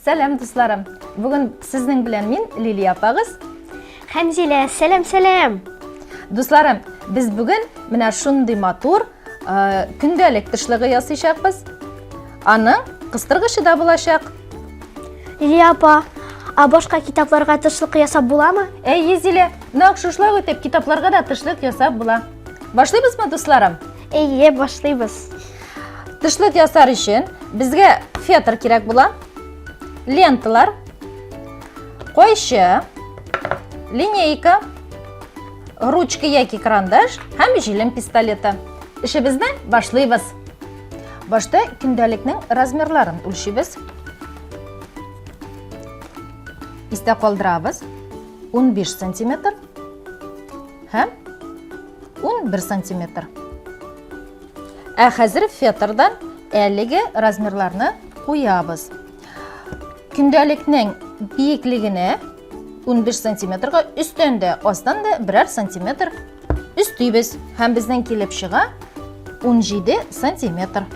Сәлам, дусларым! Бүген сезнең белән мин, Лилия апагыз. Һәм Зилә, сәлам, сәлам! Дусларым, без бүген менә шундый матур э, көндәлек тышлыгы ясыйчакбыз. Аның кыстыргычы да булачак. Лилия апа, а башка китапларга тышлык ясап буламы? Әйе, Зилә, нәкъ шушылай итеп китапларга да тышлык ясап була. Башлыйбызмы, дусларым? Әйе, башлыйбыз. Тышлык ясар өчен безгә фетр кирәк була, ленталар, кайчы, линейка, ручка яки карандаш һәм җилем пистолеты. Эшебезне башлыйбыз. Башта көндәлекнең размерларын үлчибез. Истә калдырабыз. 15 сантиметр һәм 11 сантиметр. Ә хәзер фетрдан әлеге размерларны куябыз. Көндәлекнең биеклегенә 15 сантиметрга өстән дә, астан да берәр сантиметр өстибез. Һәм безнең килеп чыга 17 сантиметр.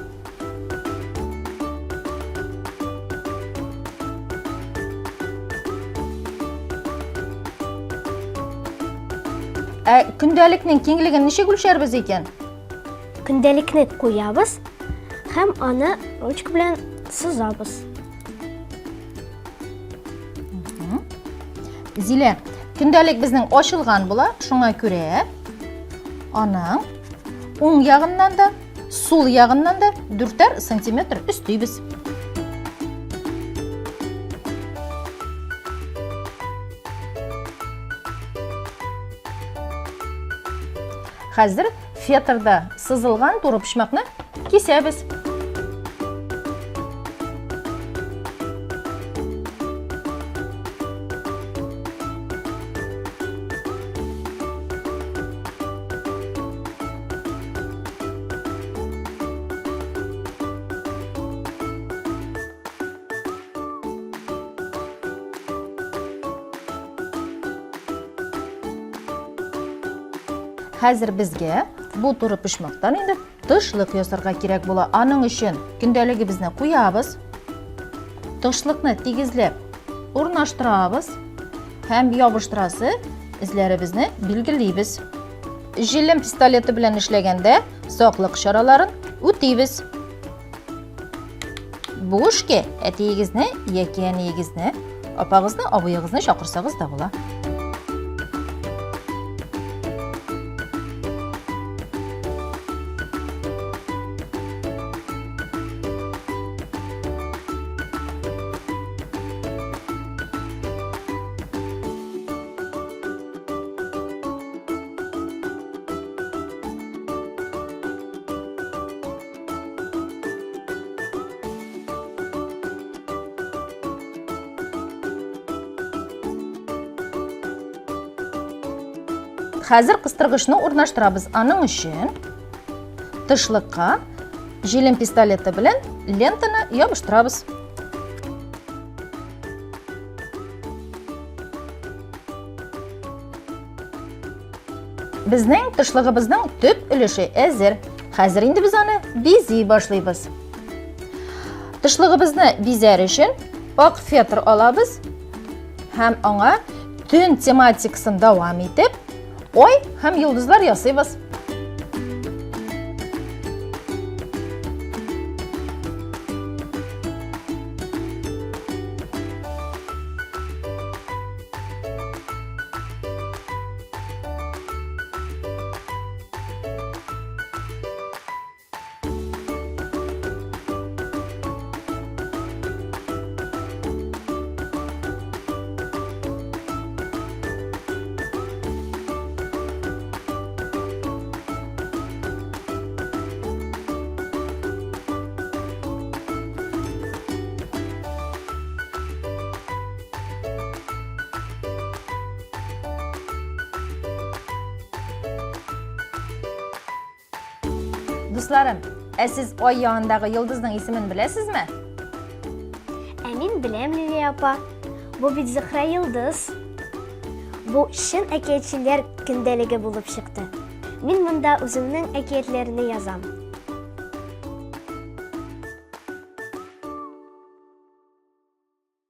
Ә көндәлекнең киңлеген ничек үлчәрбез икән? Көндәлекне куябыз һәм аны ручка белән сызабыз. Зилә, көндәлек безнең ачылган була, шуңа күрә аның уң ягыннан да, сул ягыннан да 4 сантиметр өстибез. Хәзер фетрда сызылган туры почмакны кисәбез. Хәзер безгә бу туры почмактан инде тышлык ясарга кирәк була. Аның өчен көндәлегебезне куябыз. Тышлыкны тигезләп урнаштырабыз һәм ябыштырасы эзләребезне билгелибез. Җилем пистолеты белән эшләгәндә саклык чараларын үтибез. Бу эшкә әтиегезне яки әниегезне, апагызны, абыегызны чакырсагыз да була. Хәзер кыстыргычны урнаштырабыз. Аның өчен тышлыкка җилем пистолеты белән лентаны ябыштырабыз. Безнең тышлыгыбызның төп өлеше әзер. Хәзер инде без аны бизи башлыйбыз. Тышлыгыбызны бизәр өчен ак фетр алабыз һәм аңа төн тематикасын дәвам итеп, ай һәм йолдызлар ясыйбыз. Дусларым, ә сез ай янындагы йолдызның исемен беләсезме? Ә мин беләм, Лилия апа. Бу бит Зөхрә йолдыз. Бу чын әкиятчеләр көндәлеге булып чыкты. Мин монда үземнең әкиятләрне язам.